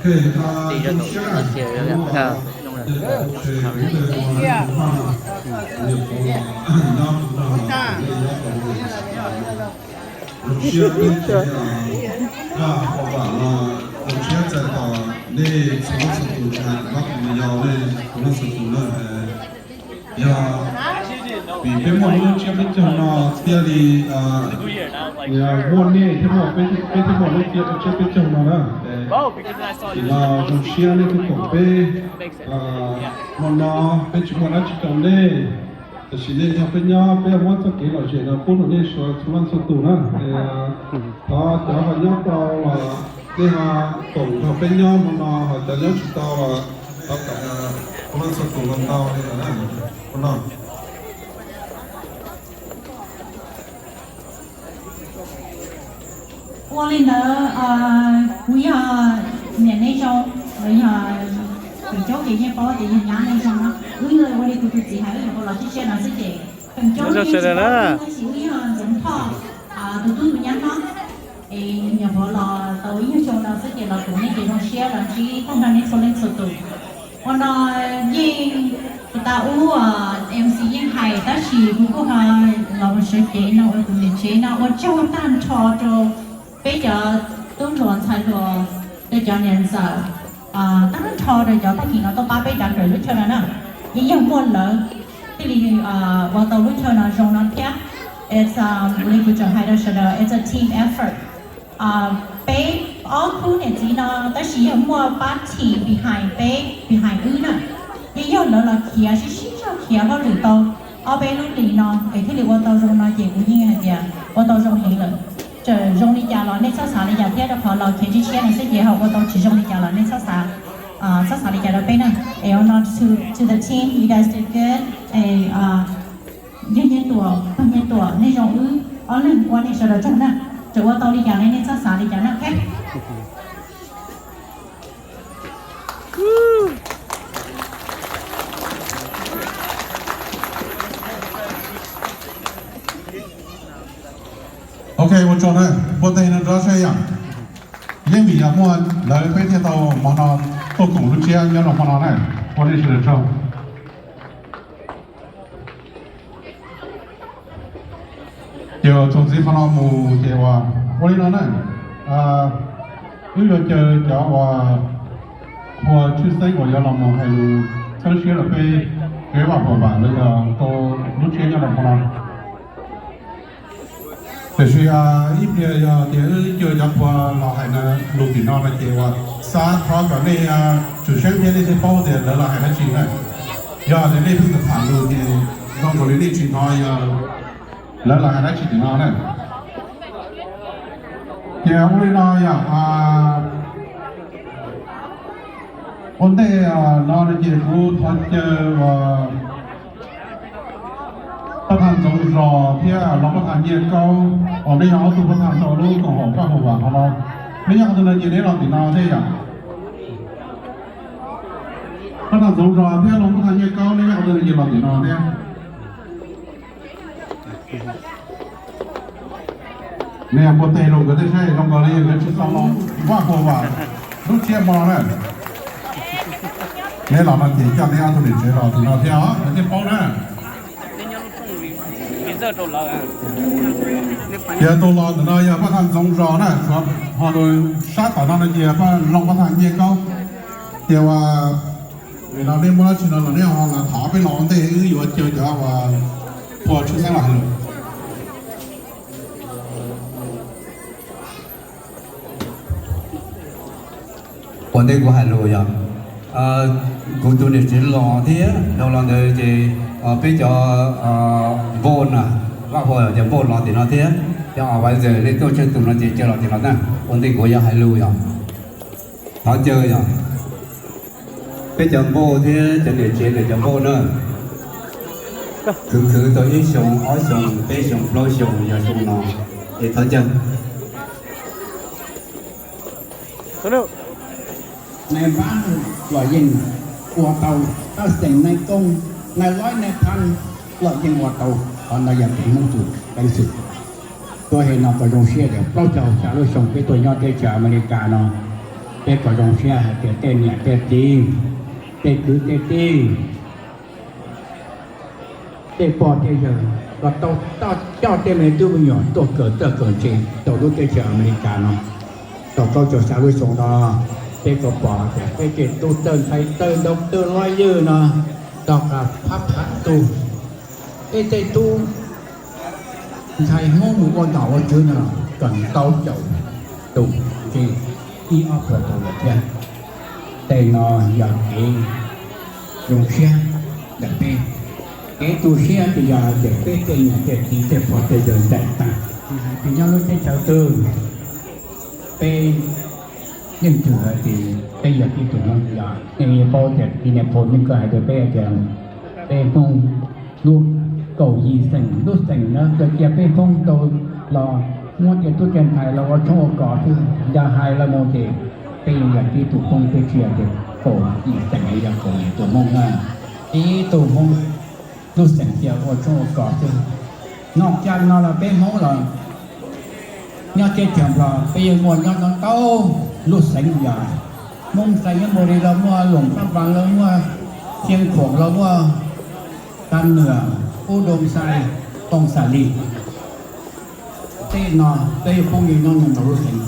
Zoo siab peb tsev Vaj Hauv Vam no zoo siab txais tos nej txhua leej txhua tus, tsis hais Vaj Hauv Vam yog nej txhua leej txhua tus na. Yog vim peb muaj lub tsiab peb caug no thiaj li muaj nej thiab muaj peb, peb thiaj muaj lub tsiab peb caug no na. Ces no zoo siab nej tuaj koom peb hmo no, peb tsis muaj dab tsi rau nej, tab sis nej nrog peb nyob, peb muab txoj kev lom zem no pub rau nej sawv txhua leej txhua tus na. Thov cov ho nyob tau los nej ho koom nrog peb nyob hmo no, ho cov nyob tsis tau los thov kom txhua leej txhua tus los tau li hmo no. Ua li ntawd, kuv yog niam nej zoo, los yog feem coob ces yeej paub tias yog nyab nej zoo no. Wb ua li kuv tus txiv hais, wb nyuam qhuav los sib siab no xwb ces feem coob nej yeej tsis paub, tab sis wb yog Ntxoov Thoj tus tub tus nyab no. Es nyuam qhuav los tau ib nyuag xyoo no xwb ces los koom nej ces zoo siab los ntsib tag nrho nej txhua leej txhua tus. Ua no yeej tas ub MC yeej hais tab sis kuv kuj ho los mus sawv cev no ua tus niam tsev no ua tsaug tag nrho rau peb cov tub hluas ntxhais hluas, rau cov niam ntxawm, tag nrho rau cov tag kis no tuaj pab peb cov kawm lub chaw no na. Yeej yog muaj lawv thiaj li ua tau lub chaw no zoo no thiab. It's, um, li kuv tseem hais rau sawv daws, it's a team effort. Peb ob khub niam txiv no tab sis yog muaj pab team behind peb, behind wb na. Yeej yog lawv los khiav sib sib zog khiav hauj lwm tau ob peb lub hlis no es thiaj li ua tau zoo no ces kuv yeej hais tias ua tau zoo heev lawm. Txawm zoo li cas los nej txhob xav li cas thiab, rau qhov los khiav tshiab tshiab no xwb ces ho ua tau tsis zoo li cas los nej txhob xav, txhob xav li cas rau peb na. Es ua no to, to the team, you guys did good. Es yog Nyiaj Tuam, pog Nyiaj Tuam, nej zoo wb ob leeg ua nej sawv daws tsaug na. Txawm ua tau li cas ne nej txhob xav li cas na, ok? Ok, ua tsaug na, npuaj teg no rau seb yom. Yeej vim yog muaj lawv peb thiaj tau hmo no tuaj koom lub tsiab nyob rau hmo no na. Ua nej sawv daws tsaug. Ces txuas ntxiv qhov no mus ces uas ua li no na, wb yuav caw cov uas qhua tshwj xeeb uas yuav los mus hais lus txhawb siab rau peb kev vam pam vam los yog rau lub tsiab nyob rau hmo no. Tiam sis ib pliag yog tias wb caw cov qhua los hais lus tim no no ces uas xav thov kom nej tsum seeb thiab nej thiaj paub tias lawv los hais dab tsi na. Yog tias nej pheej tham tham lus ces zoo nkaus li nej tsis hnov yog lawv los hais dab tsi tim no na. Ces ua li no yog ua ntej no ces kuv thov caw pab thaj Ntxoov Zos thiab los pab thaj Nyiaj Kaub uas nej yog ob tug pab thaj rau lub koom haum Vaj Hauv Vam hauv no. Nej nyob qhov twg no ces neb los tim no thiab yom. Pab thaj Ntxoov Zos thiab los pab thaj Nyiaj Kaub, nej nyob qhov twg no ces los tim no thiab. Nej npuaj teg rau nkawd tej saib zoo nkaus li nkawd tsis tau los Vaj Hauv Vam lub tsiab hmo no na. Neb los no ces coj neb ob tug niam tsev los tim no thiab os, nkawd thiaj paub na. Ces tus los ntawm no yog pab thaj Ntxoov Zos na, ho sab tom no no ces pab, los pab thaj Nyiaj Kaub. Ces uas vim no nej muaj dab tsi no los nej ho los thov peb los ua ntej wb yuav caw cov uas qhua tshwj xeeb los hais lus. Ua ntej kuv hais lus yog kuv tus niam tsev los thiab, dhau los ntawd ces peb cov npauj na, Vaj Hauv Vam cov npauj los tim no thiab, cov advisor nej tuaj tsawg tus no ces caw los tim no na. Ua ntej kuv yuav hais lus yog thov caw yog peb cov npauj thiab cov niam tsev ntawm cov npauj na, khwv khwv tau ib xyoos ob xyoos peb xyoos plaub xyoos yog xyoo no es thov caw. Nais npab los yeej ua tau, taj xeem nais koob, nais lob nais phab los yeej ua tau. Qhov no yog tus Hmoob tus peev xwm. Tuaj he no kuv zoo siab tias plaub caug xya lub xyoo peb tuaj nyob teb chaws Amelikas no, Peb kom zoo siab hais tias tej niam tej txiv, tej kwv tej tij, tej pog tej yawg los tau coj tej me tub me nyuam tuaj kawm txawj kawm ntse rau lub teb chaws Amelikas no. Tau plaub caug xya lub xyoo no, peb kuj pom tias peb tej tub txawj ntxhais txawj ntoo txawj lawyer no, tau qab phab phav tug. Peb tej tub ntxhais Hmoob mus ua nom ua tswv no los kawm ntau caum tus, ntshe ib ob puas tus lawm thiab. Tej no yog kev zoo siab ntawm peb. Kev tu siab ces yog hais tias peb tej niam tej txiv tej pog tej yawg ncaim tag, tsis hais tias nyob lub teb chaws twg, peb yeej txwm hais tias peb yog tib tug Hmoob. Yog nej yeej paub tias Vis Nas Phos yeej kawg hais rau peb tias peb Hmoob lub kaum yim xeem lub xeem na, yog cia peb Hmoob tau los muab tej tub tej ntxhais los ua tshoob ua kos xwb, yog hais los mus ces peb yeej yog tib tug Hmoob twb tsis yog tias kaum yim xeem, yog kaum yim tus Hmoob na, tib tug Hmoob lub xeem cia ua tshoob ua kos xwb. Noj caj no los peb Hmoob los nyob teb chaws Nplog peb yeej muaj nyob ntau ntau lub xeev, yog Hmoob Xais Nyab Npus Lis los muaj, Loos Pab Npas los muaj, Xeev Khuam los muaj, Tam Nwam, Pub Doo Xais, Tooj Xas Lis. Tej no peb Hmoob yeej nyob ntau ntau lub xeev,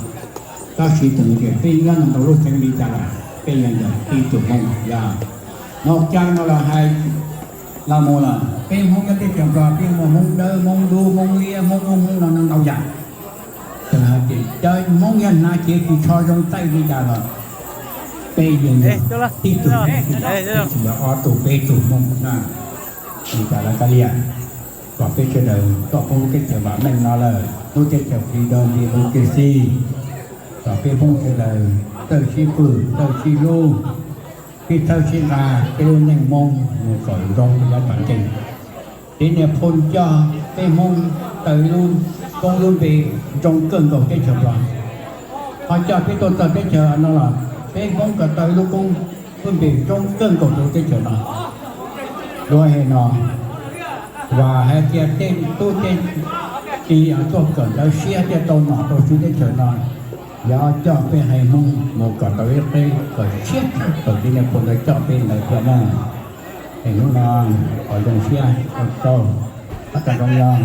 tab sis txawm tias peb nyob ntau ntau lub xeev li cas los peb yeej yog tib tug Hmoob. Yog noj caj no los hais los mus los peb Hmoob nyob teb chaws Nplog peb muaj Hmoob Dawb, Hmoob Dub, Hmoob Liab, Hmoob Ub, Hmoob no ntau ntau yam. Txawm hais tias cov Hmoob nyob hnav cev ris tsho zoo txaij li cas los peb yeej yog tib tug Hmoob, tsis yog ob tug peb tug Hmoob na. Li cas los kav liam, kom peb sawv daws tuaj poob lub teb chaws vam meej no lawm, lub teb chaws freedom democracy, kom peb Hmoob sawv daws txawj sib pwg txawj sib hlub, sib txhawb sib nqa peb lub neej Hmoob mus kom zoo rau yav tom ntej. Ces niam Phoo coj peb Hmoob taw lub koob lub npe zoo kawg nkaus teb chaws Nplog, ho coj peb tuaj txog teb chaws no los peb Hmoob kom taw lub koob lub npe zoo kawg nkaus rau teb chaws no. Luag hais no, vam hais tias tej tub tej ki tuaj kawm ntawv siab thiaj tau nom tau tswv teb chaws no, yog coj peb haiv Hmoob mus kom tau ib qeb kom siab tshaj thaum tib niag Phoo ntawd coj peb ntawd thiab na. Es hnub no qhov zoo siab ua tsaug, tab tom zoo yog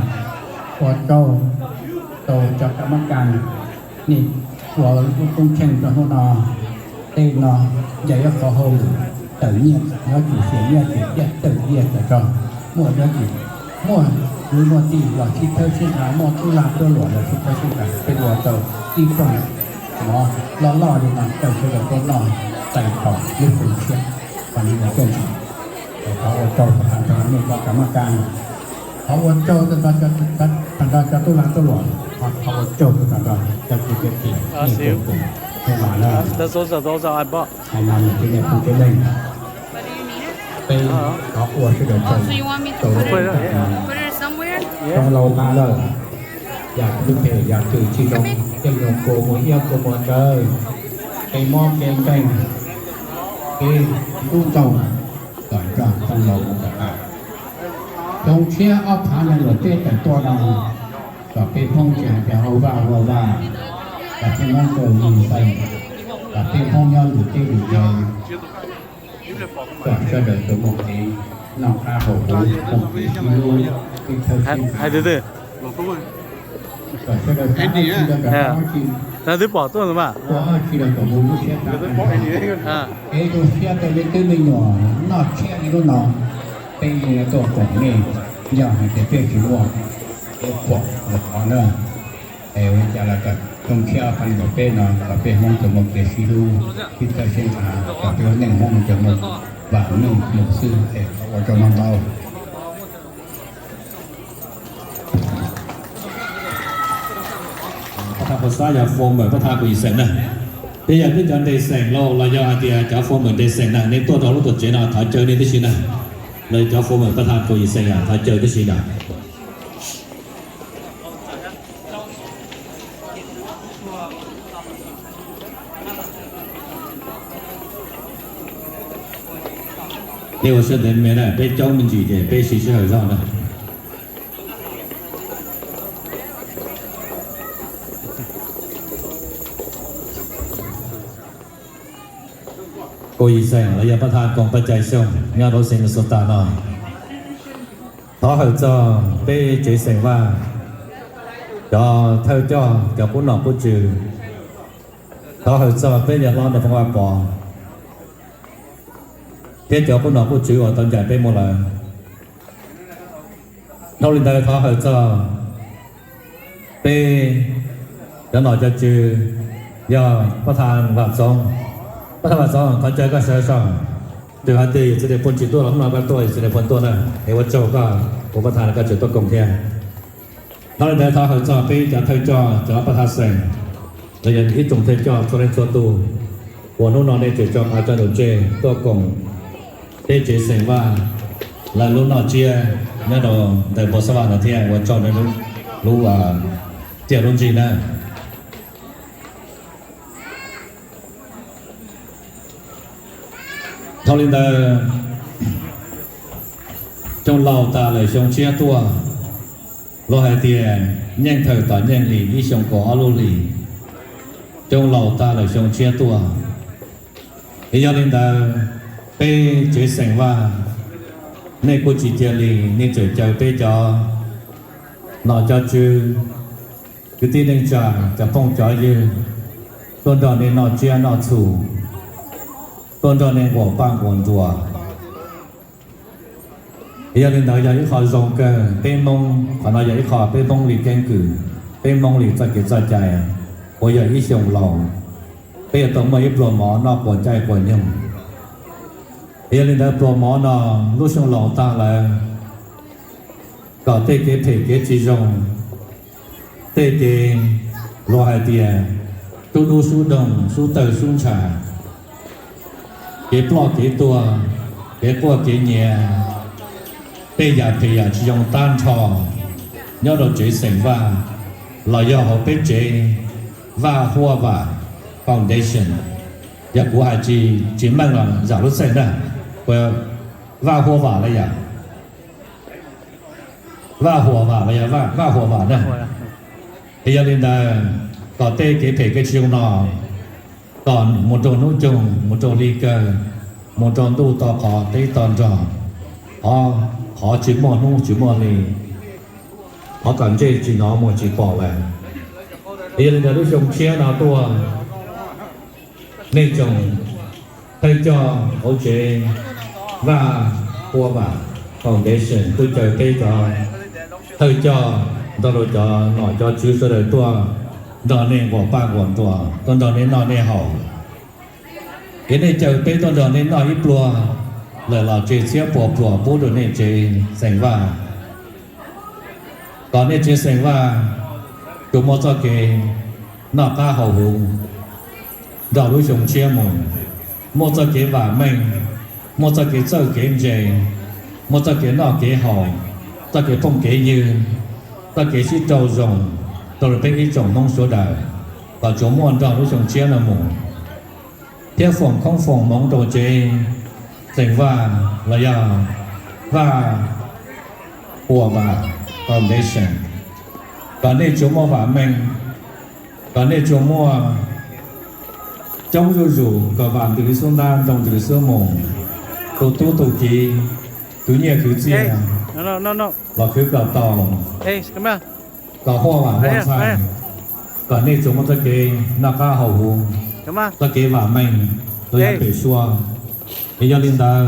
ua tsaug rau cov kam mab kas, nej ua lub koob tsheej rau hnub no. Tej no yog ib qho hauj lwm tawm nyiaj, nyob tsum xyem nyiaj ces thiaj tawm nyiaj tawm tso. Muaj dab tsi, muaj kwv muaj tij los sib txhawb sib nqa, muaj tub lag tub luam los sib txhawb sib nqa, peb ua tau ib rooj mov loj loj li no rau sawv daws tuaj noj txais thaum lub xyoo tshiab. Qhov no yog txawj ntse. Thov ua tsaug tag nrho nej cov kam mab kas, thov ua tsaug tag nrho cov tub lag tub luam, thov ua tsaug tag nrho cov kwv cov tij, nej tus tus tus mas na. Hais no nws cia li pub cov leej, peb thov ua sawv daws tsaug rau lub teb chaws no. Zoo laus tas lawm, yam twg phem yam twg tsis zoo, tej nyuag kua muag iab kua muag tsawv, kev mob kev nkeeg, kev ntub ntxaug, kom nrog Hmoob laus mus kom tas. Xyoo tshiab ob phav nees nkaum peb tawm tuaj no, kom peb Hmoob tsis hais tias hauv vaj hauv vaj, kom peb Hmoob tau mus xeem, kom peb Hmoob nyob lwm teb lwm chaw, kom sawv daws tau muaj kev noj qab haus huv, muaj kev sib hlub, kev txhawb sib nqa. Kom sawv daws xav dab tsi los kom xav dab tsi, ua dab tsi los kom mus lub siab xav. Kev tu siab rau nej tub me nyuam noj tshiab li lub no, peb yeej yuav tuaj koom nej, yog hais tias peb tsis muaj kev pom ntawm qhov na. Es ua li cas los kom xyoo tshiab ob phav nees nkaum peb no kom peb Hmoob tau muaj kev sib hlub, sib txhawb sib nqa, kom peb lub neej Hmoob tau muaj vam meej mus xwb. Es thov ua tsaug ntau ntau. Pab thaj Pov Xab yog former pab thaj Kaum Yim Xeem na. Peb yog peb cov ntes xeem los los yog hais tias cov former ntes xeem na, nej tuaj rau lub tuam tsev no thov caw nej tib si na. Los cov former pab thaj Kaum Yim Xeem thov caw tib si na. Peb ua siab ntev me na, peb coob me ntsis ces peb siv sij hawm zog na. Kuv yim xeem los yog pab thaj koom pab cai xyooj nyob rau xeev Minnesota no. Thov hawm txog peb tsev xeem Vaj, cov thawj coj, cov qub nom qub tswv. Thov hawm txog peb yawg hlob Nais Phoo Vaj Pov thiab cov qub nom qub tswv uas tau ncaim peb mus lawm. Dhau li ntawd thov hawm txog peb cov nom cov tswv, yog pab thaj Vam Txoov. Pab thaj Vam Txoov, thov caw koj sawv zog. Txawm hais tias yawg txiv Nais Phoo tsis tuaj los hnub no koj tuaj, yawg txiv Nais Phoo tuaj na, es ua tsaug koj, kuv pab thaj koj tseem tuaj koom thiab. Dhau li ntawd thov hawm txog peb cov thawj coj, cov pab thaj xeem, los yog ib tsoom thawj coj txhua leej txhua tus uas hnub no nej tseem tso qav tso ntuj tseg tuaj koom peb tsev xeem Vaj lawv lub noj tsiab nyob rau ntawm Npau Xab Vaj no thiab ua tsaug rau lub tiaj lub ntsig na. Dhau li ntawd, xyoo laus tas lawm xyoo tshiab tuaj, luag hais tias nyeej thawm tom nyeej li ib xyoo kaum ob lub hlis. Xyoo laus tas lawm xyoo tshiab tuaj, es yog li ntawd peb tsev xeem Vaj, nej kuj tsis cia li, nej tseem caw peb cov nom cov tswv, kwv tij neej tsa, cov phooj cov ywg tuaj nrog nej noj tsiab noj txhum, tuaj nrog nej nquas paj nquas nruas. Yog li ntawd yog ib qho zoo kawg, peb Hmoob qhov no yog ib qho peb Hmoob li keeb kwm, peb Hmoob li txoj kev txoj cai, uas yog ib xyoo laus, peb yuav tau muaj ib pluas mov noj quas caij quas nyoog. Yog li ntawd pluas mov no lub xyoo laus tag lawm, kom tej kev phem kev tsis zoo, tej kev luag hais tias sub dub sub doog sub tawg sub ntsha, kev ploj kev tuag, kev quaj kev nyiav, tej yam phem yam tsis zoo tag nrho nyob rau tsev xeem Vaj los yog hauv peb tsev Vaj Huaj Vam Foundation. Yog kuv hais tsis meej los zam lub txim na, Vaj Huaj Vam los yog Vaj Huaj Vam los yog Vaj Huaj Vam na. Es yog li ntawd, kom tej kev phem kev tsis zoo no kom mus rau hnub coog mus rau hli kawg, mus rau ntuj to qhov teb to nrog, qhov tsis muaj hnub tsis muaj hli, qhov kom ntsej tsis hnov muag tsis pom lawm. Es yog li ntawd lub xyoo tshiab no tuaj, nej tsoom thawj coj hauv tsev Vaj Huaj Vam Foundation kuj caw peb cov thawj coj nrog rau cov nom cov tswv sawv daws tuaj nrog nej nquas paj nquas nruas, tuaj nrog nej noj nej haus. Es nej caw peb tuaj nrog nej noj ib pluag lawm los tseg txhiab puas pluas pub rau nej tsev xeem Vaj, kom nej tsev xeem Vaj tsuas muaj txoj kev noj qab haus huv nrog lub xyoo tshiab mus, muaj txoj kev vam meej, muaj txoj kev txawj kev ntse, muaj txoj kev noj kev haus, txoj kev phooj kev ywg, txoj kev sib raug zoo rau peb ib tsoom Hmoob sawv daws, kom tsuas muaj nrog lub xyoo tshiab no mus, thiab foom koob foom hmoov rau tsev xeem Vaj los yog Vaj Huaj Vam Foundation, kom nej tsuas muaj vam meej, kom nej tsuas muaj coob zuj zus, kom vam ntws li xub ntab, nroo ntws li xub mus, tu tub tu kiv, khwv nyiaj khwv txiaj, los khwv kom tau, kom huaj vam huaj ntxhais, kom nej tsuas muaj txoj kev noj qab haus huv, txoj kev vam meej rau yav pem suab. Es yog li ntawd,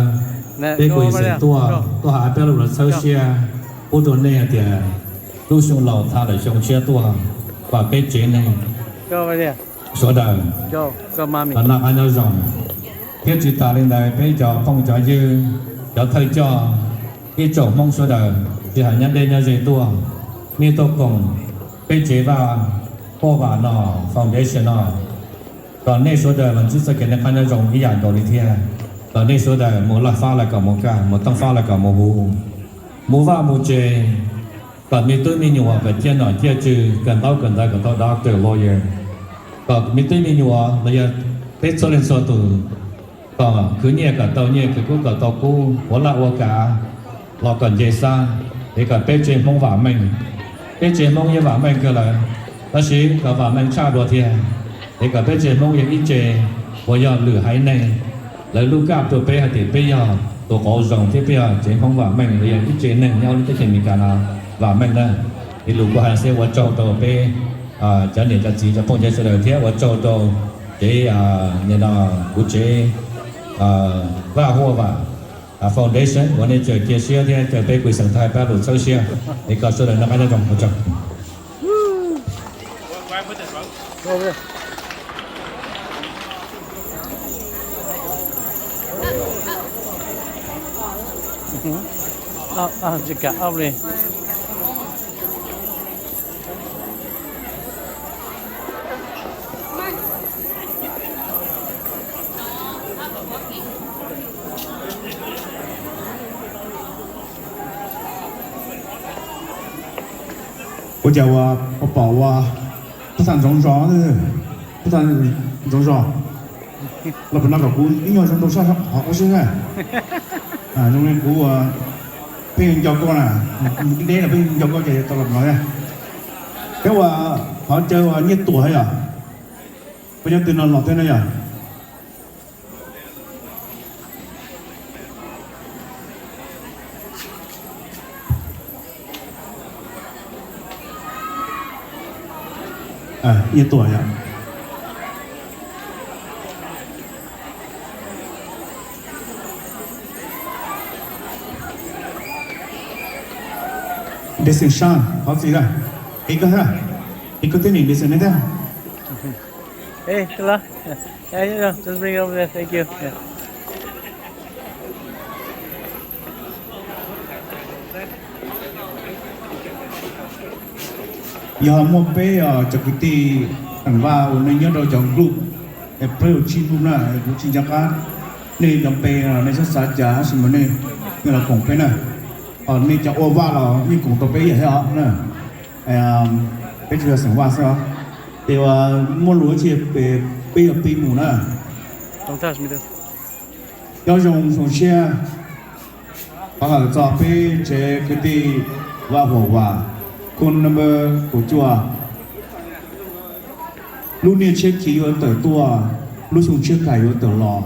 peb kuj yog xeem tuaj, tuaj hais peb lub lus txhawb siab pub rau nej hais tias lub xyoo laus tag lawm xyoo tshiab tuaj, vam peb tsev neeg sawv daws kom noj qab nyob zoo. Thiab tsis tas li ntawd, peb cov phooj cov ywg, cov thawj coj, ib tsoom Hmoob sawv daws tsis hais nyob deb nyob ze tuaj, nej tuaj koom peb tsev Vaj Huaj Vam no, foundation no, kom nej sawv daws los ntsib txoj kev noj qab nyob zoo ib yam nkaus li thiab, kom nej sawv daws mus laj fab los kom mus kaj, mus tooj fab los kom mus huv, mus vaj mus tsev, kom me tub me nyuam kom ciaj nom ciaj tswv, kawm ntaub kawm ntawv kom tau doctor, lawyer, kom me tub me nyuam los yog peb txhua leej txhua tus kom khwv nyiaj kom tau nyiaj, khwv kub kom tau kub, ua laj ua kav los kom nce xab, es kom peb tsev Hmoob vam meej. Peb tsev Hmoob yeej vam meej kawg lawm, tab sis kom vam meej tshaj dua thiab, es kom peb tsev Hmoob yog ib tsev uas yog lwm haiv neeg Lawv lub kab rau peb hais tias peb yog tus qauv zoo thiab peb yog tsev Hmoob vam meej los yog ib tsev neeg nyob lub teb chaws Amelikas no vam meej na. Ib lus kuv hais xwb, ua tsaug rau peb cov niam cov txiv cov phooj ywg sawv daws thiab ua tsaug rau tsev, nim no kuv tsev Vaj Huam Vam Foundation uas nej tseem cia siab thiab caw peb pw xeem Thaib pab lus txhawb siab. Es kom sawv daws noj qab nyob zoo, ua tsaug. Ua cas ua pom ua, pab tag ntsoov zos, pab tag ntsoov zos, los pem no kom kuv ib nyuag zoo rau sab hov kuv xwb na. Zoo li kuv, peb nco koj na, deb deb los peb nco koj ces tau los no. Peb ua qhov chaw ua Nyiaj Tuam yom, peb nyob twg no los thiab na yom. Nyiaj Tuam yom. Dej xeem sab qhov txiv lawm, es koj thiab, es koj thiab nim dej xeem ne thiab. Yog muaj peb cov kwv tij Xeem Vaj uas nej nyob rau cov group, peb ua tsib group na, kuv tsis nco qab nej cov npe, nej xav xav cas tab sis mas nej, nej los koom peb na. Ho nej cov ua vaj los yeej koom rau peb ib yam thiab os na. Peb tsuas yog Xeem Vaj xwb os. Ces muaj lus ua tsi, peb yuav pib mus na. Nyob zoo zoo siab, thov hawm txog peb tsev kwv tij Vaj Huam Vam, khoo number kaum cuaj. Lub niaj tshiab khiv yuav tawm tuaj, lub xyoo tshiab khaim yuav tawm los.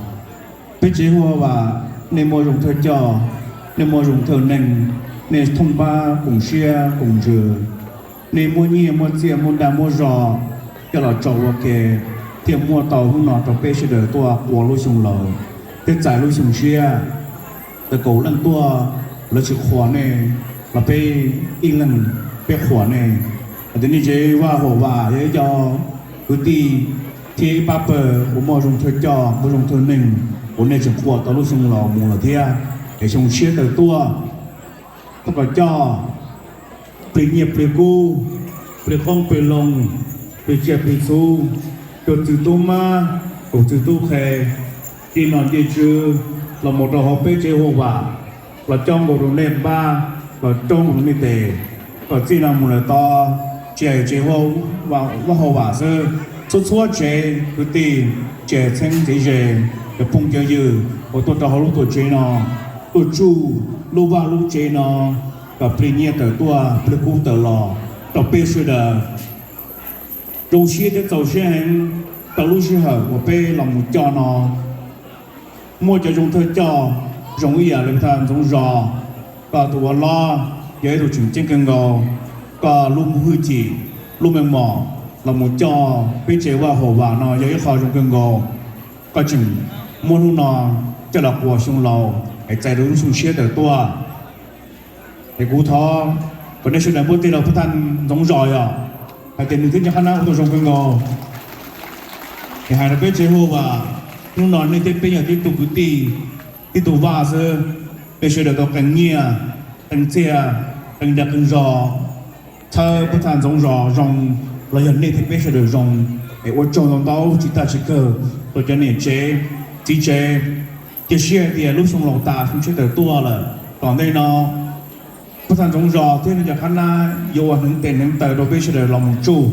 Peb tsev Huam Vam, nej muaj zoo thawj coj, nej muaj zoo thawj neeg, nej thooj pab koom siab koom ntsws, nej muaj nyiaj muaj txiaj muaj dag muaj zog coj los tso ua ke, thiaj muaj tau hnub no rau peb sawv daws tuaj qua lub xyoo laus thiab txais lub xyoo tshiab. Tau kaum leej tuaj, lawv tsis qhuas nej, los peb ib leeg peb qhuas nej. Hais tias nej tsev Vaj Huam Vam yog ib co kwv tij thiab ib pab pawg uas muaj zoo thawj coj muaj zoo thawj neeg uas nej tseem qua tau lub xyoo laus mus lawm thiab. Es xyoo tshiab tawm tuaj, thov kom coj plig nyiaj plig kub, plig qoob plig loo, plig tsiaj plig txhu, cuab txwg tub mab, kaum txwg tub qhe, ncej nom ncej tswv los mus rau hauv peb tsev Huam Vam, los coob nkaus rau nej npab, los coob nkaus rau nej tes, kom txij no mus lawm tod tsis hais tsev Vaj Huam Vam xwb, txhua txhua tsev kwv tij, tsis hais txheeb txiv ze, cov phooj cov ywg uas tuaj rau hauv lub tuam tsev no, tuaj tsuj lub vaj lub tsev no, kom plig nyiaj tawm tuaj plig kub tawm los rau peb sawv daws. Zoo siab thiab txaus siab heev rau lub sij hawm uas peb los mus coj no. Muaj cov zoo thawj coj zoo ib yam li thaj Ntxoov Zos, koj tus ua hlob yog ib tug tseem ceeb kawg nkaus, koj lub hwj chim, lub meej mom los mus coj peb tsev Vaj Huam Vam no yog ib qho zoo kawg nkaus. Koj tseem muab hnub no coj los qua xyoo laus es txais rau lub xyoo tshiab tawm tuaj. Es kuv thov kom nej sawv daws npuaj tij rau pab thaj Ntxoov Zos yom, hais tias nws twb nco qab nab ua tau zoo kawg nkaus. Es hais rau peb tsev Huam Vam, hnub no nej thiab peb yog tib tug kwv tij, tib tug vaj xwb, peb sawv daws tau qee nyiaj, qee txiaj, qee dag qee zog, txhawb pab thaj Ntxoov Zos zoo, los yog nej thiab peb sawv daws zoo. Es ua tsaug ntau ntau tsis tag tsis kawg rau cov niam tsev, txiv tsev, cia siab hais tias lub xyoo laus tas xyoo tshiab tawm tuaj lawm, tom ntej no pab thaj Ntxoov Zos thiab nej cov qhab nab yuav ua hneev tes hneev taw rau peb sawv daws los mus tsuj.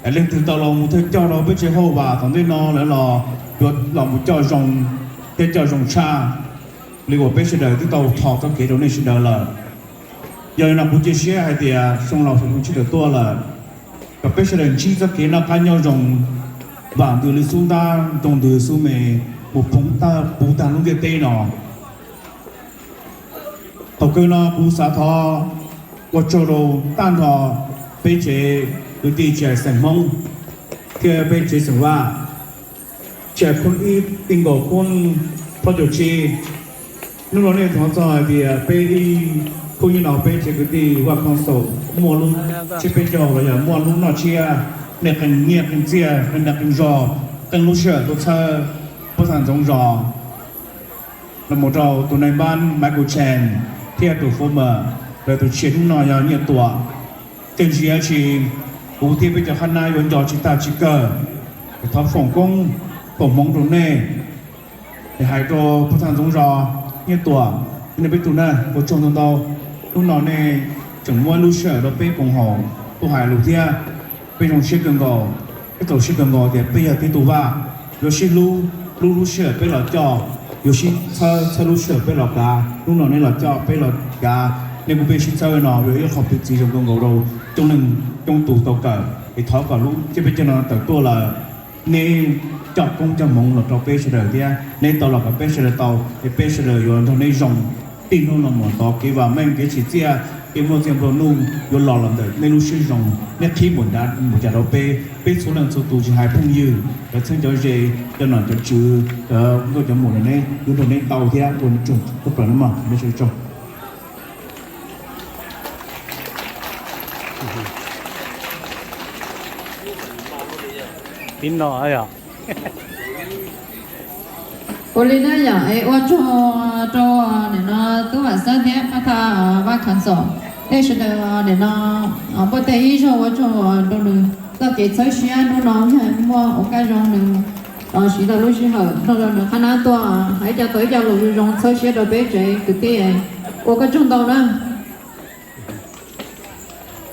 Es leej twg tau los mus thawj coj rau peb tsev Huam Vam tom ntej no lawm los yuav los mus coj zoo thiab coj zoo tshaj li uas peb sawv daws twb tau tho txoj kev rau nej sawv daws lawm. Yog li no kuv cia siab hais tias xyoo laus xyoo tshiab tawm tuaj lawm, kom peb sawv daws ntsib txoj kev noj qab nyob zoo, vam ntws li xub ntab, nroo ntws xub me, mus poob tag puv tag lub ntiaj teb no. Thaum kawg no kuv xav thov ua tsaug rau tag nrho peb tsev kwv tij tsev xeem Hmoob thiab peb tsev xeem Vaj, tsev khun ib, ti nkaus khun plaub caug tsib. Hnub no nej hnov txog hais tias peb ib khub nyob no peb tsev kwv tij Vaj Council muaj lub tsiab peb caug los yog muaj lub noj tsiab, nej qee nyiaj qee txiaj, qee dag qee zog, qee lub sij hawm tuaj txhawb Pab Thaj Ntxoov Zos los mus rau tus nai npab Michael Chen thiab tus former, lawv tus tshiab hnub no yog Nyiaj Tuam. Tej ntsis dab tsi kuv thiab peb cov qhab nab yuav nco tsis tag tsis kawg. Es thov foom koob foom hmoov rau nej, es hais rau Pab Thaj Ntxoov Zos, Nyiaj Tuam, nej peb tug na, ua tsaug ntau ntau. Hnub no nej tseem muab lub sij hawm rau peb koom haum tuaj hais lus thiab, peb zoo siab kawg nkaus. Peb txaus siab kawg nkaus tias peb yog tib tug Vaj yuav sib hlub, hlub lub sij hawm peb los coj, yuav sib txhawb, txhawb lub sij hawm peb los kav. Hnub no nej los coj peb los kav, nej kuj peb sib txhawb no yog ib qho piv txwv zoo kawg nkaus rau coob leej coob tus tau kawm. Es thov kom lub tsiab peb caug no tawm tuaj lawm, neb coj koob coj hmoov los rau peb sawv daws thiab neb tau los kom peb sawv daws tau, es peb sawv daws yuav nrog neb zoo. Txij hnub no mus tod kev vam meej kev tsim txiaj, kev muaj txiaj nplua nuj yuav los los ntawm nej lub siab zoo, neb qhib npaum cas rau peb. Peb txhua leej txhua tus tsis hais phooj ywg, cov txheeb cov ze, cov nom cov tswv, cov nkauj cov muam, neb yuav nrog neb tau thiab ua tsaug tshaj plaws nawb mog, nej sawv daws tsaug. Ua li na yom, es ua tsaug rau nim no tub Vam Xab thiab pab thaj Vaj Kham Xom, nej sawv daws nim no npuaj teg ib zaug ua tsaug rau nws txoj kev txhawb siab hnub no yog muaj ua kaj zoo nws siv tau lub sij hawm nrog rau nws qhab nab tuaj hais ib co tau ib co lus zoo zoo txhawb siab rau peb tsev kwv tij, ua koj tsaug ntau na.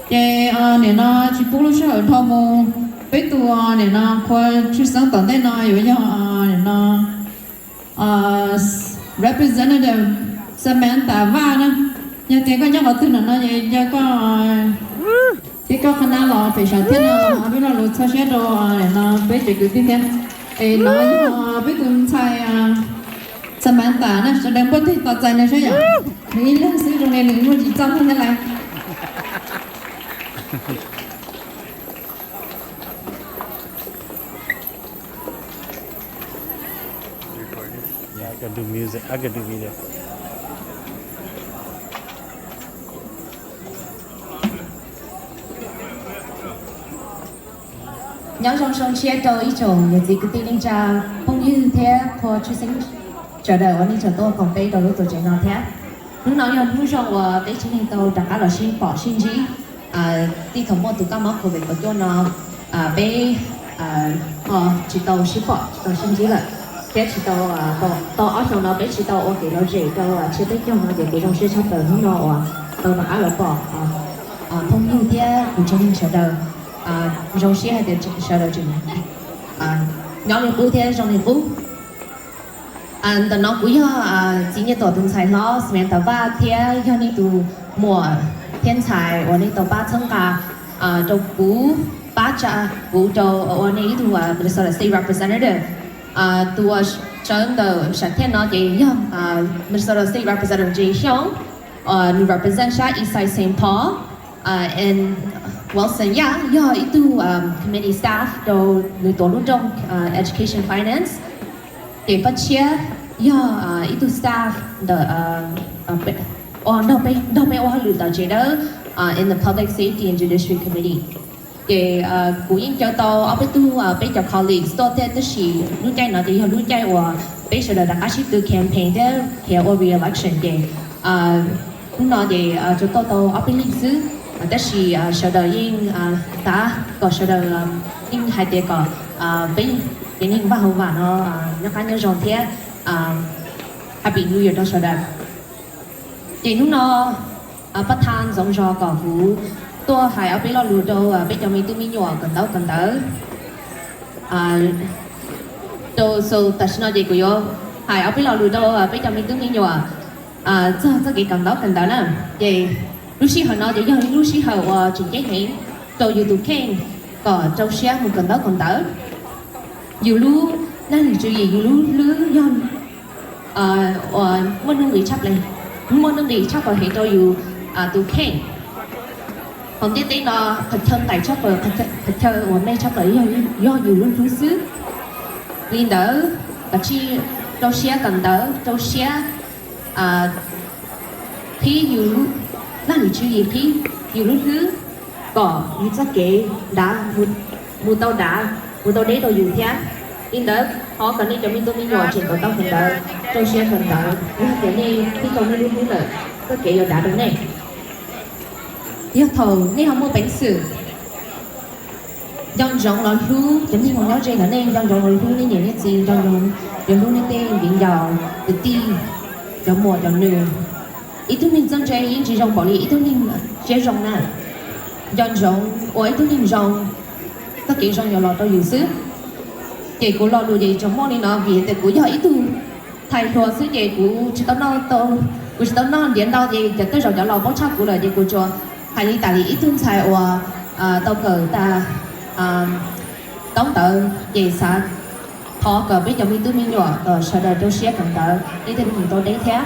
Ces nim no tsis pub lub sij hawm dhau mus, peb tus nim no qhua tshwj xeeb tom ntej no yuav yog nim no Representative Samantha Vaj na. Yog tias koj nyob qhov twg ntawm no ces nco koj thiab koj qhab nab los pem saum thiab no, peb lo lus txhawb siab rau nim no peb tsev kwv tij thiab. Es no yog peb tus ntxhais Samantha na, sawv daws npuaj teg tos txais nws saib yom. Nws ib leeg xwb zoo li nws muaj tsis txog thiab lawm. Nyob zoo zoo siab rau ib tsoom niam txiv kwv tij neej tsa, phooj ywg thiab qhua tshwj xeeb sawv daws uas nej tseem tuaj koom peb rau lub tuam tsev no thiab. Hnub no yog hnub zoo uas peb tsev neeg tau rov qab los sib pom sib ntsib. Txij thaum muaj tus kab mob covid kaum cuaj no, peb ho tsis tau sib pom tsis tau sib ntsib lawm, thiab tsis tau, tau ob xyoos no peb tsis tau ua kev lom zem rau tsiab peb caug no ces kuv zoo siab tshaj plaws hnub no uas tau rov qab los pom phooj ywg thiab kuv tsev neeg sawv daws. Zoo siab hais tias sawv daws tseem nyob li qub thiab zoo li qub. Ntawm no kuv yog txiv Nyiaj Tuam tus ntxhais hlob Samantha Vaj thiab yog nej tus muam thiab ntxhais uas nej tau pab txhawb nqa rau kuv, pab tsa kuv rau ua nej ib tug Minnesota State Representative. Tus uas sawv ntawm sam thiaj no ces yog Minnesota State Representative Jay Xyooj, nws represent sab Eastside Saint Paul, and Wilson, yeah, yog ib tug committee staff rau nws tuav lub nroog Education Finance. Ces Paj Tshiab yog ib tug staff ntawm, nrog peb ua hauj lwm tom tsev dawb in the Public Safety and Judiciary Committee. Ces kuv yeej caw tau ob peb tug peb cov colleagues tuaj thiab, tab sis lub caij no ces yog lub caij uas peb sawv daws rov qab sib tw campaign thiab khiav ua re-election ces hnub no ces tsuas tuaj tau ob peb leeg xwb. Tab sis sawv daws yeej xav kom sawv daws yeej hais tias kom peb tsev neeg Vaj Hauv Vam no nyob qab nyob zoo thiab Happy New Year rau sawv daws. Ces hnub no Paj Thaj Ntxoov Zos kom kuv tuaj hais ob peb lo lus rau peb cov me tub me nyuam kawm ntaub kawm ntawv. Rau xu tam sim no ces kuv yuav hais ob peb lo lus rau peb cov me tub me nyuam txog txoj kev kawm ntaub kawm ntawv na. Ces lub sij hawm no ces yog lub sij hawm uas tseem ceeb heev rau yus tus kheej kom rau siab mus kawm ntaub kawm ntawv. Yus lub Leej Niam Tswv Yim yus lub hlwb yog uas muaj nuj nqis tshaj plaws, muaj nuj nqis tshaj plaws heev rau yus tus kheej. Hauv ntiaj teb no qhov chaw nqaim tshaj plaws, qhov chaw uas me tshaj plaws yog yus lub hlwb xwb. Li ntawd, koj tsij rau siab kawm ntawv, rau siab qhib yus, Leej Niam Tswv Yim qhib yus lub hlwb kom yus txoj kev dav mus tau dav, mus tau deb rau yus thiab. Li ntawd thov kom nej cov me tub me nyuam tseem kawm tau kawm ntawv, rau siab kawm ntawv, yog tias nej qhib tau nej lub hlwb lawm, txoj kev yuav dav rau nej. Yog thaum nej ho muaj peev xwm, nco ntsoov los hlub cov neeg uas nyob ze ntawm nej, nco ntsoov los hlub nej niam nej txiv, nco ntsoov los hlub nej tej viv ncaus kwv tij, cov muam cov nus. Ib tug neeg txawj ntse yeej tsis zoo npaum li ib tug neeg siab zoo na. Nco ntsoov ua ib tug neeg zoo, txoj kev zoo yuav los rau yus xwb. Ces kuv lo lus ces tsuas muaj li no vim tias kuv yog ib tug thais hluas xwb ces kuv tsis tau noj tau, kuv tsis tau noj ntiav ntau ces cov tej zaum cov laus paub tshaj kuv lawm ces kuv tsuas hais li tas li ib tug ntxhais uas tau kawm tas taub ntawv ces xav thov kom peb cov me tub me nyuam kom sawv daws rau siab kawm ntawv, nej thiaj li mus tau deb thiab.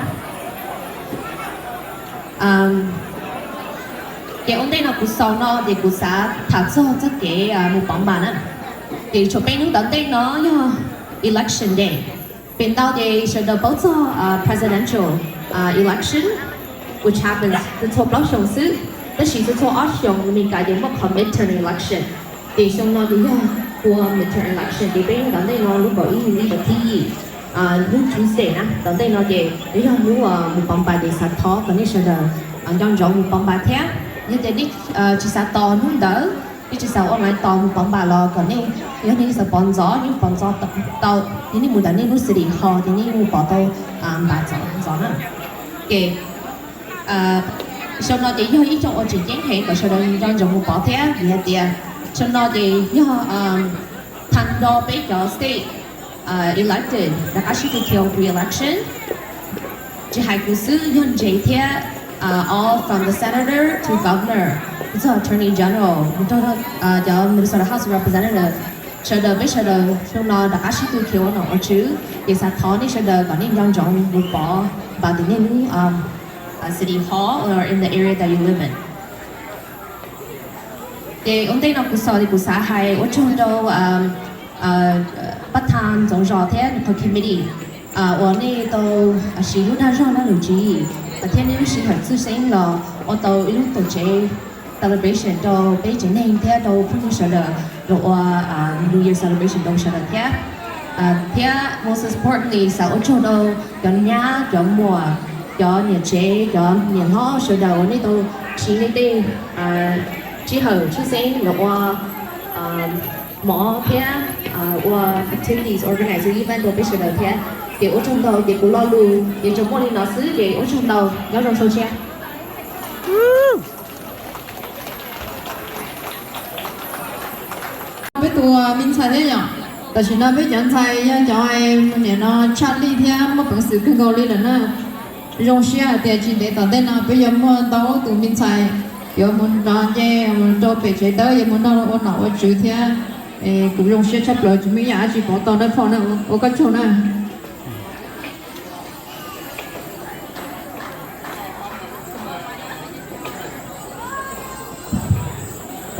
Ces ua ntej no kuv xaus no ces kuv xav tham txog txoj kev mus pov npas na. Ces tshuav peb hnub tom ntej no yog election day. Pem ntau ces sawv daws paub txog presidential election, which happens txhua plaub xyoos xwb, tab sis txhua ob xyoos Amelikas ces muaj qhov midterm election. Ces xyoo no ces yog ua midterm election ces peb hnub tom ntej no lub kaum ib hnub ib thib yim, lub Tuesday na tom ntej no ces yog hnub mus pov npas ces xav thov kom nej sawv daws nco ntsoov mus pov npas thiab. Yog tias nej tsis xav tos hnub ntawd, nej tsis xav online tos mus pov npas los kom nej, yog nej xav pov ntxov nej pov ntxov tau, yog nej mus ntawm nej lub city hall ces nej mus pov tau npas ntxov na. Ces xyoo no ces yog ib xyoo uas tseem ceeb heev kom sawv daws nco ntsoov mus pov thiab vim hais tias xyoo no ces yog tha nro peb cov state elected rov qab sib tw khiav ua re-election. Tsis hais kuv xwb, yog Ntsev thiab, all from the senator to governor, txog attorney general, mus rau cov Minnesota House of Representatives, sawv daws peb sawv daws xyoo no rov qab sib tw khiav ua nom ua tswv, ces xav thov nej sawv daws kom nej nco ntsoov mus pov npas ntawm nej lub city hall or in the area that you live in. Ces ua ntej no kuv xaus ces kuv xav hais ua tsaug rau pab tha ntxoov zos thiab qhov committee uas nej tau siv lub dag zog laj lus tswv yim thiab nej lub sij hawm txhawj xeeb los ua tau ib lub tuam tsev celebration rau peb tsev neeg thiab rau phooj ywg sawv daws los ua New Year celebration rau sawv daws thiab. Thiab most importantly xav ua tsaug rau cov nyab, cov muam, cov niam tsev, cov niam hlob sawv daws uas nej tau siv nej tej sij hawm tshwj xeeb los ua mov thiab ua activities, organize event rau peb sawv daws thiab. Ces ua tsaug ntau, ces kuv lo lus ces tsuas muaj li no xwb ces ua tsaug ntau, nyob zoo sau siab. Peb tus me ntxhais thiab yom, tam sim no peb cov ntxhais yog cov nim no tshaj lij thiab muaj peev xwm kawg nkaus li lawm na. Zoo siab hais tias tsis ntev tom ntej no peb yuav muaj ntau tus me ntxhais yuav mus nrog nce mus rau pem tsev dawb yuav mus nrog ua nom ua tswv thiab. Kuv zoo siab tshaj plaws, tsis muaj ib yam dab tsi pov tau dawb paug na, ua koj tsaug na.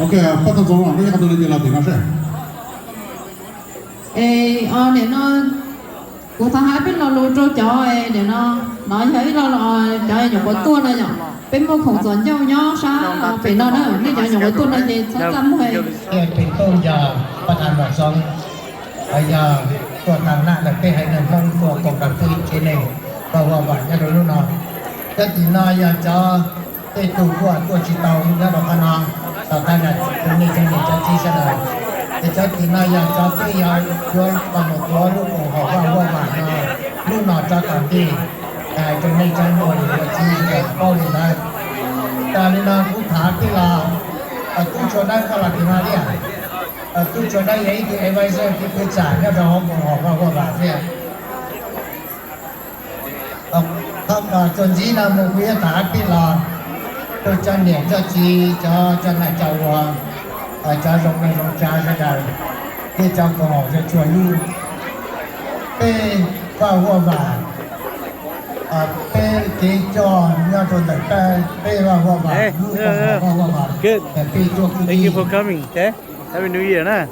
Ok, pab tau txog los nej qhov tus no ces los tim no seb. Nim no kuv thov hais peb lo lus rau cov nim no, no yog ib lo cov nyuam qhuav tuaj no yom, peb muaj khoom txom ncauj nyob sab pem no na, nej cov nyuam qhuav tuaj no ces txhob txaj muag. Peb tuaj yog pab tha nram xoob, yog tuaj tag naj ntawm peb haiv neeg Hmoob tuaj koom nrog peb tsev neeg tau ua vam nyob rau lub no. Cov tim no yog cov tej tug kuj tuaj tsis tau nyob rau qhov no, tau tag nrho tus nej cov niam cov txiv sawv daws. Ces cov tim no yog cov peb yog yuav los mus tuav lub koom haum vaj huam vam no lub no rov tom ntej. Hais rau nej cov muam yawm txiv sawv daws paub li ntawd. Tag li no kuv tham tij los, tub Tsua Dawb koj los tim no thiab. Tub Tsua Dawb yog ib tug advisor tiv pwg tsam nyob rau hauv koom haum vaj huam vam thiab. Qhov kom txuas ntxiv no mus kuv yuav tham tij los rau cov niam cov txiv, cov coj naj coj ua, cov zoo neej zoo tsav sawv daws, thiab cov koom haum txhua txhua lub. Peb Vaj Huaj Vam, peb kev coj nyob rau ntawm peb Vaj Huaj Vam, lub Vaj Huaj Vam, peb tuaj kwv tij.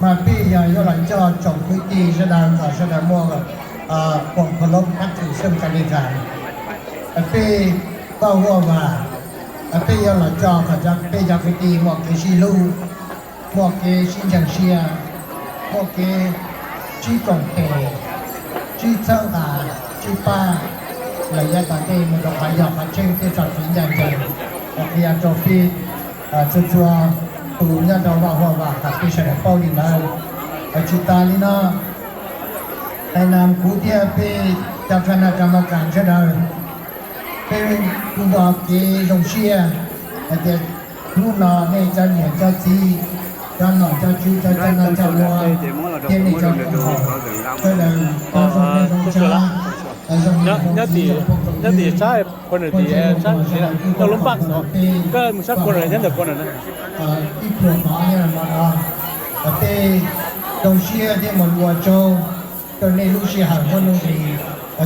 Mas peb yog yuav los coj tsoom kwv tij sawv daws kom sawv daws muaj koom kho lob pab txwm xeeb ka li tas. Peb Vaj Huaj Vam, peb yuav los coj kom peb cov kwv tij muaj kev sib hlub, muaj kev sib ntseeg siab, muaj kev sib koom tes, sib txhawb nqa, sib pab, los yav tom ntej mus rau qhov yog qhov tseeb thiab txog kev ncaj ncees. Qhia rau peb txhua txhua tus nyob rau Vaj Huaj Vam kom peb sawv daws paub li ntawd. Tsis tas li no, hais no kuv thiab peb cov kha naj ka ma kas sawv daws, peb kuj npog kev zoo siab hais tias hnub no nej cov niam cov txiv, cov nom cov tswv, cov coj noj coj ua, thiab nej cov koom haum sawv daws tau zoo neej zoo tsa, zoo niam zoo txiv zoo phooj zoo ywg, ua ntej ua tuas sawv daws kuj tau koom rau peb ib pluag mov nyob rau hmo no, peb zoo siab thiab mus ua tsaug rau nej lub sij hawm muaj nuj nqis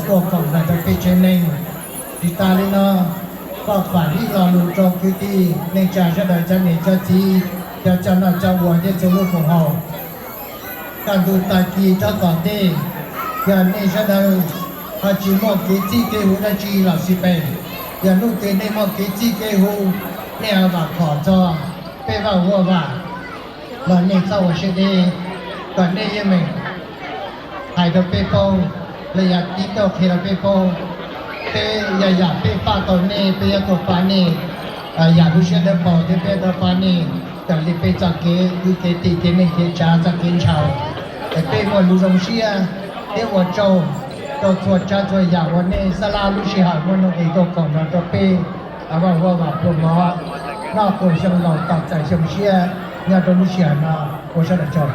tuaj koom nrog rau peb tsev neeg. Tsis tas li no, koj pam ib lo lus rau kwv tij neej tsa sawv daws cov niam cov txiv, cov coj noj coj ua thiab txhua lub koom haum. Kaj ntug tag kis rov tom ntej, yog nej sawv daws ho tsis muaj kev txib kev hu dab tsi los xij peem, yog hnub twg nej muaj kev txib kev hu, nej ho vam khom txog peb Vaj Huaj Vam los nej txhob ua siab deb, kom nej yeej meem hais rau peb paub, los yog tib tuaj qhia rau peb paub. Peb yog yam peb pab tau nej, peb yuav tuaj pab nej yam lub siab dawb paug thiab peb yuav tuaj pab nej raws li peb txoj kev kwv kev tij kev neej kev tsav txoj kev ntshaw. Es peb muaj lus zoo siab thiab ua tsaug rau txhua tsav txhua yam uas nej xab lab lub sij hawm muaj nuj nqis tuaj koom nrog rau peb Vaj Huaj Vam pluag mov noj quas xyoo laus tos txais xyoo tshiab nyob rau lub sij hawm no. Ua sawv daws tsaug.